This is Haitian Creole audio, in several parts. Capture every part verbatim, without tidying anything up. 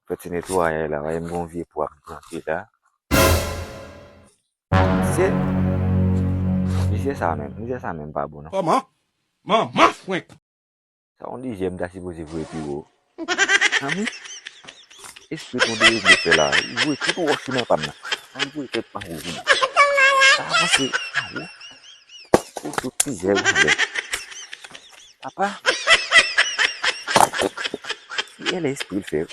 Fè ti netwayay la, wè m gen yon vye pwa m plante la. Misye, misye sa menm, misye sa menm pa bon non. Kòman? Manman frenk! Sa yon lizyè m ta sipoze voye pi wo. Zanmi, espri konn deregle fè la. Li voye tout wòch sou nan pa m nan. An voye tèt pa m wo vini. Sa avanse pa wo. Ou tout plizyè grandè. Papa. Ki èlè espri l fè?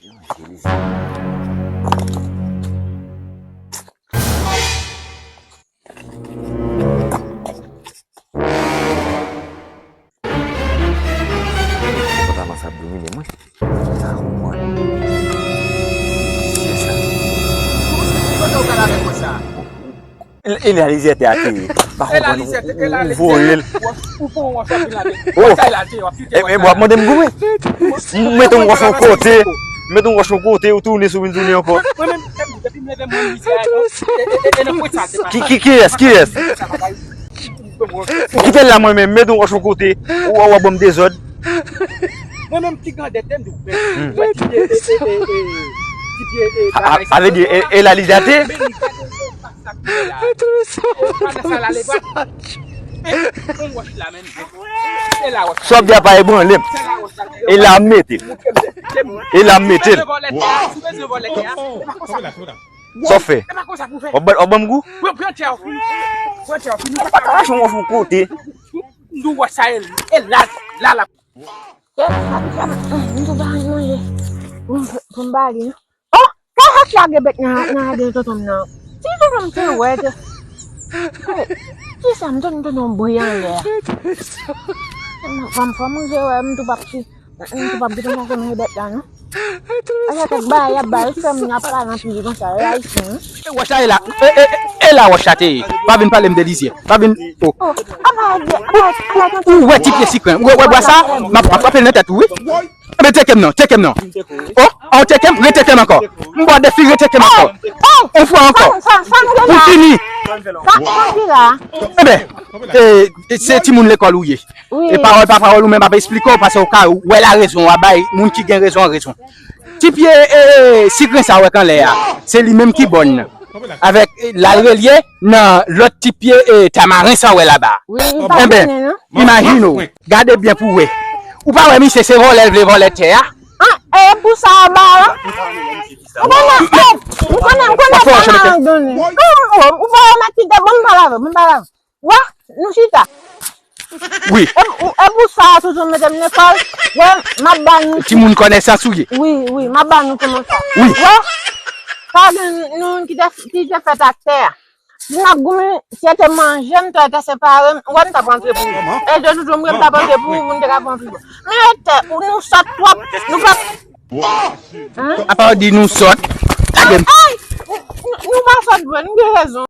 Yo manje lizyè. Konpòtman sa ap domine mwen. Sa ou mwen. Kiyès sa? Ki kote w pral avèk mwen sa? E la lizyè te ateri. Pa konprann ou voye l. Ou pran wòch anpil la. Wòch sa e la te w ap kite. E w ap mande m goumen. M mete yon wòch yon kote. M mete yon wòch yon kote, ou tounen sou vin tounen ankò. Mwen menm, depi m leve mwen mize a. E nan pwen sa te pase. Ki, ki, kiyès, kiyès? Ou kite l la mwen menm, mete yon wòch yon kote. Ou, ou, ou ban m dezòd. Mwen menm ki grandèt m di w. Wè ti pye, e, e, e, e, ti pye, e, bagay sa. Sa vle di, e, e la lizyè te? Sa k ye la. E, pandan sa l ale bat. E, yon wòch la menm. E la wòch la. Sa w ap di a pa ebranle m. E la m mete l. E la m mete l. Sa w fè? W ap ban, w ap ban m gou? Pran tè w fini. Pran tè w fini. Ou pa ka rache yon wòch yon kote. Nou wè sa e, e la, la, la. M tou pa manje. Pou m, pou m ba li, non. Oh, kay Hachi lage bèt nan, nan lage tonton m nan. Si tonton m te wè, te. Oh, kisa m tande tonton m bri anlè a? Fò m, fò m manje, wè, m tou p ap si. M tou p ap gentan chache manje bèt la, non. Asa kèk bagay y ap bay, frè m, y ap pale anpil konsa, e ayisyen, wi. E wòch la, e la. E, e, e, e la wòch la te ye. Pa vin pale m de lizyè. Pa vin, oh. Oh, apa, apa, apa, tonton. Ou wè ti pye sikren. Ou wè, wè bwa sa? M ap, m ap frape l nan tèt ou, wi. Enben, teke m non, teke m non. Oh, an teke m, reteke m ankò. M ba w defi, reteke m ankò. Yon fwa ankò. Pou fini. Sa, sa, sa, sa, sa. Enben, e, e, se timoun lekòl ou ye. Wi. E pawòl pa pawòl ou menm ap esplike w, paske w ka wè la rezon, w a bay moun ki gen rezon an rezon. Ti pye, e, e, sikren sa w wè k anlè a, se li menm ki bòn nan. Avèk, e, l al relye nan lòt ti pye, e, tamaren sa w wè laba a. Wi, li pa konnen, non. Enben, imajine w, gade byen pou w wè. Ou pa wè misye se vòlè l vle vòlè tè a? Ah, e pou sa w ba yo? Ou konnen, e, ou konnen, ou konnen tamaren donnen. Ou, ou, ou pa wè mèt kite, bon, m pa lave, bon, m pa lave. Wè, nou chita. Wi. E, e pou sa a toujou mete m lekòl. Wè, m ap ba nou. Timoun konesans ou ye. Wi, wi, m ap ba nou kòman sa. Wi. Wè, pa gen nou ki te, ki te fèt ak tè a. Si n ap goumen, si e te manje m, tè te separe m, wè m t ap rantre pou ou. E je toujou m, m t ap rantre pou ou, pou n te ka pran pi bon. Men tè, ou nou sòt twòp, nou pa. Apa w di nou sòt? Lage m. Ay, nou, nou pa sòt vre, nou gen rezon.